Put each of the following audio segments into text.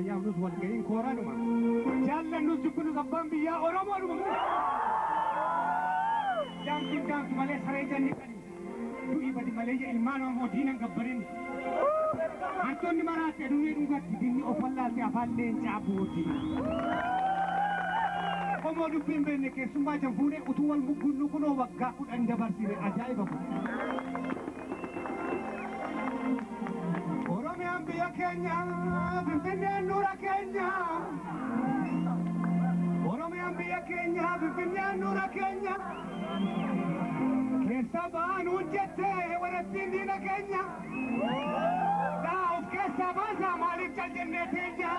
Jalaa yaamnus walga'iin kooraadhuma. Jaallannus jibbinus abbaan biyyaa Oromoodhuma. Daamtiin daamtu malee saree janni qani. Du'i badi malee ilmaan Oromoo diinan gabbarin. Hantoonni maraatte adurree dhungatti dinni of wallaalte afaan leencaa booti. Qomoo dubbii hin beekne keessummaa jan fuunee utuu wal muggunnu kunoo waggaa 10 dabarsine ajaa'iba kun. Oromiyaan biyya keenya Finfinneen nuura keenya. Oromiyaan biyya keenya Finfinneen nuura keenya. Keessa baanuun jettee warattiin diina keenya. Daa of keessaa baasaa maaliif cal jennee teenya.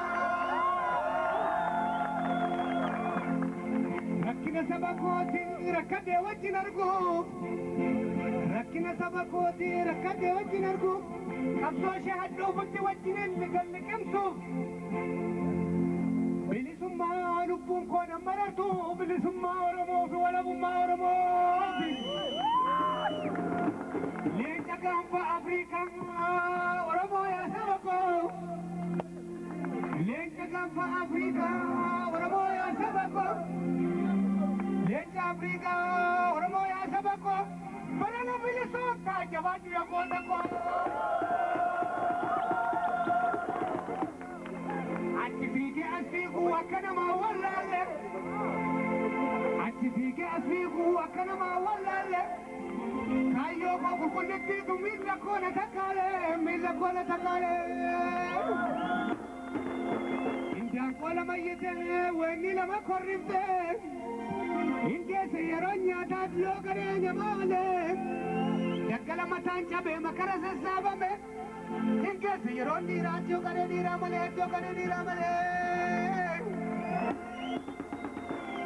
Rakkina saba kooti rakkadhee wajjin arguuf. Rakkina saba kooti rakkadhee wajjin arguuf. Qabsoo ishee hadhoofutti wajjin liqimsuuf. Bilisummaa lubbuun koo nan marartu bilisummaa Oromoo fi walabummaa Oromooti. Leenca gaanfa Afrikaa Oromoo yaa saba koo. Leenca gaanfa Afrikaa Oromoo yaa saba koo. Leenca Afrikaa Oromoo yaa saba koo. Barana bilisoomtaa jabaadhu yaa goota koo. Achi fiigee as fiiguu akka namaa wallaalle. Achi fiigee as fiiguu akka namaa wallaalle. Kaayyoo koo qulqullittiitu miilla koo na takkaale miilla koo na takkaale. Indaanqoo lama iyyitee weenni lama korriftee. Hingeesse yeroo nyaataa dhiyoo gareenya malee. Daggala mataan cabee makara sassaabame. Hingeesse yeroo dhiiraa iddoo garee dhiiraa malee iddoo garee dhiiraa malee.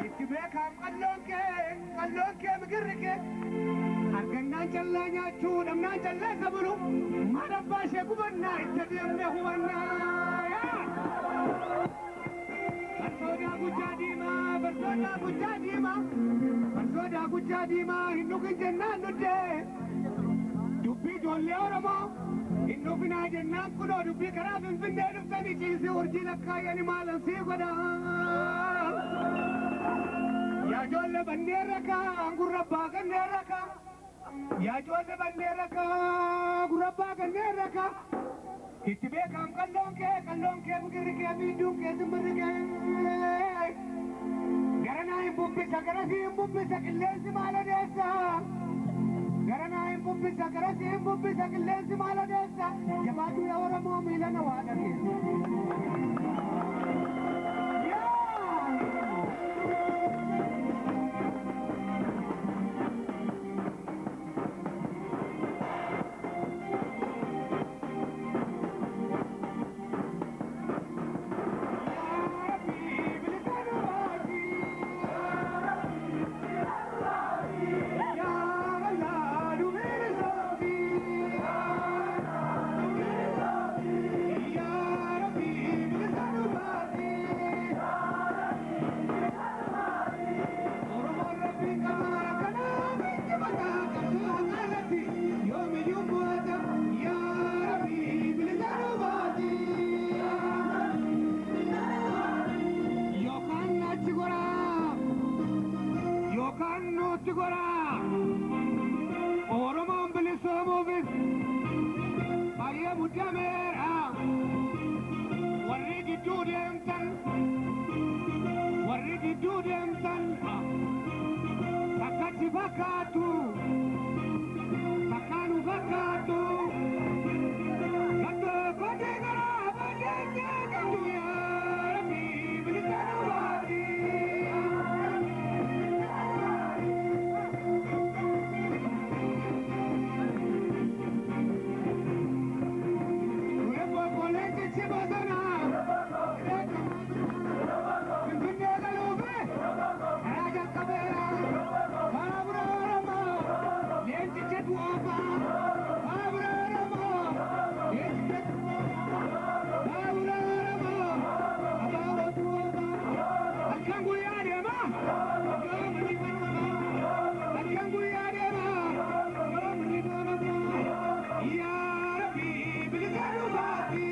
Itti beekaam qalloon kee migirri kee. Argannaan callaa nyaachuu dhabnaan callaa sabulu. Maal abbaa ishee gubannaa itti deemnee hubannaa. Barsoodaa guddaa diimaa barsoodaa guddaa diimaa. Barsoodaa guddaa diimaa hin dhugin jennaan nuddee. Dubbii ijoollee Oromoo hin dhufinaa jennaan kunoo dubbii karaa Finfinnee dhuftanii ciisii urjii lakkaayyanii maalan sii godha. Yaa ijoollee banneen rakaa gurra abbaa kanneen rakaa. Yaa ijoollee banneen rakaa gurra abbaa kanneen rakaa. Itti beekaam qalloon kee migirri kee miidhuun kee simbirri kee. Garanaa hin bubbisa garasii hin bubbisa qilleensi maal odeessa. Garanaa hin bubbisa garasii hin bubbisa qilleensi maal odeessa. Jabaadhu yaa Oromoo miila na waa dhageessa. Oromoon bilisoomuufis baay'ee muddameera. Warri gidduu deemtan warri gidduu deemtan takkatti fakkaatu takkaanu fakkaatu. Gaddoo kodee garaa badeenya qabdu yaa Rabbi bilisa nu baasi. Yaa Rabbi bilisa nu baasi.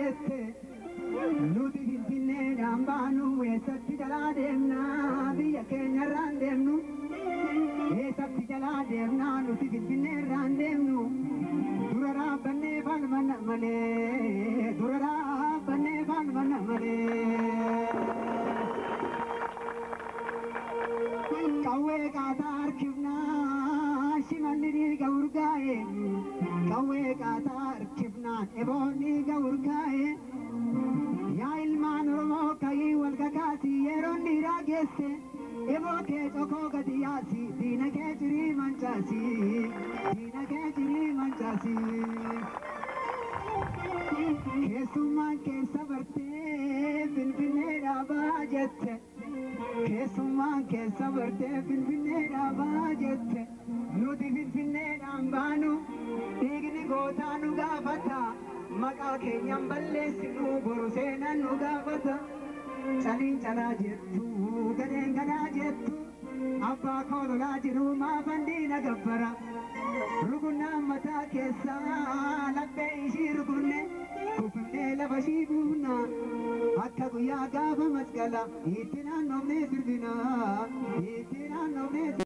jette nuti Finfinneedhaan baanu eessatti jalaa deemna biyya keenyarraan deemnu eessatti jalaa deemna nuti Finfinneerraan deemnu dura dhaabbannee falmanna malee dura dhaabbannee falmanna malee. Qawwee qaataa harkifnaa shimalli dhiiga urgaa'e qawwee qaataa harkifnaan eboon dhiiga urgaa'e yaa ilmaan Oromoo ka'ii wal kakaasii yeroon dhiiraa geesse eboo kee cokoo gadi yaasi diina kee cirii mancaasi diina kee cirii mancaasi. Keessummaan keessa bartee Finfinnee dhaabaa jette. Keessummaan keessa bartee Finfinnee dhaabaa jette nuti Finfinneedhaan baanu dhiigni gootaa nu gaafata maqaa keenyan balleessinu boru seenan nu gaafata caliin calaa jettu gadheen gadhaa jettu abbaa koo lolaa jiru maafan diina gabbara rukunnaan mataa keessaa laphee ishii rukunne kuufamnee lafa ishii buufna akka guyyaa gaafa masqala itti naannoofnee sirbina itti naannoofnee.